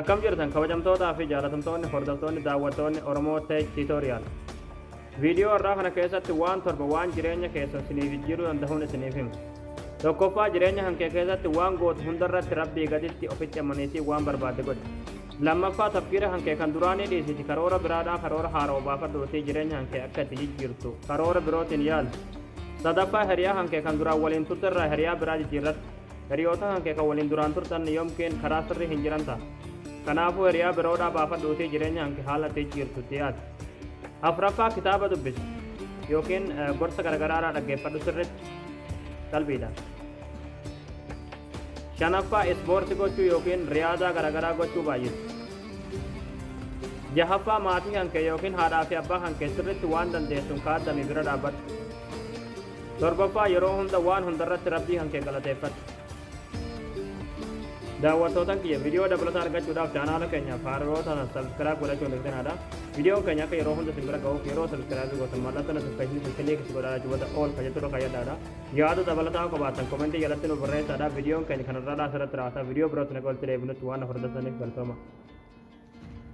Akkam jirtan kabajamtootaa fi jaalatamtoonni hordoftoonni daawwattoonni Oromoo Tech Tutorial. Viidiyoo har'aa kana keessatti waan torba waan jireenya keessan isiniif jijjiiruu danda'uun isiniif hima. Tokkoffaa, jireenya kan kee keessatti waan gootu hundarratti Rabbii gaditti ofitti amaniitii waan barbaadde godhi. Lammaffaa, tafkiira kan kee kan duraanii dhiisiti karoora biraadhaa karoora haarawa baafadhuutii jireenya kan kee akka itti jijjiirtu karoora birootiin yaali. Sadaffaa, hiriyaa kan kee kan duraan waliin turterraa hiriyaa biraa jijjiirradhu. Hiriyoota kan kee kan waliin duraan turtan yomkiin karaa sirrii hin jiran ta'a. Kanaafuu hiriyaa biroodhaa baafadhuutii jireenya kan kee haala itti jijjiirtu itti yaadi. Afraffaa, kitaaba dubbisi yookiin gorsa garagaraadhaa dhaggeeffadhu sirritti qalbiidhaan. Shanaffaa, ispoortii gochuu yookiin riyaadaa garagaraa gochuu baay'isi. Jahaffaa, maatii kan kee yookiin haadhaa fi abbaa kan kee sirritti waan dandeessuun kaaddamii bira dhaabbadhu. Torbaffaa, yeroo hunda waan hundarratti Rabbii kan kee galateeffadhu. Daawwattootan kiyya, viidiyoo dabalataa argachuudhaaf chaanaala keenyaaf haaroota taatan subscribe godhachuu hin dagatinaa. Viidiyoon keenya akka yeroo hunda isin bira ga'uuf yeroo subscribe gootan mallattoo notification sun click itti godhaa jechuudha, all kan jettu irra kayyadhaadha. Yaada dabalataa qabaattan komentii jalatti nu barreessaadha. Viidiyoon keenya kanarraa asirratti raawwata. Viidiyoo birootti naga walitti deebinutti waan na hordoftaniif galatooma.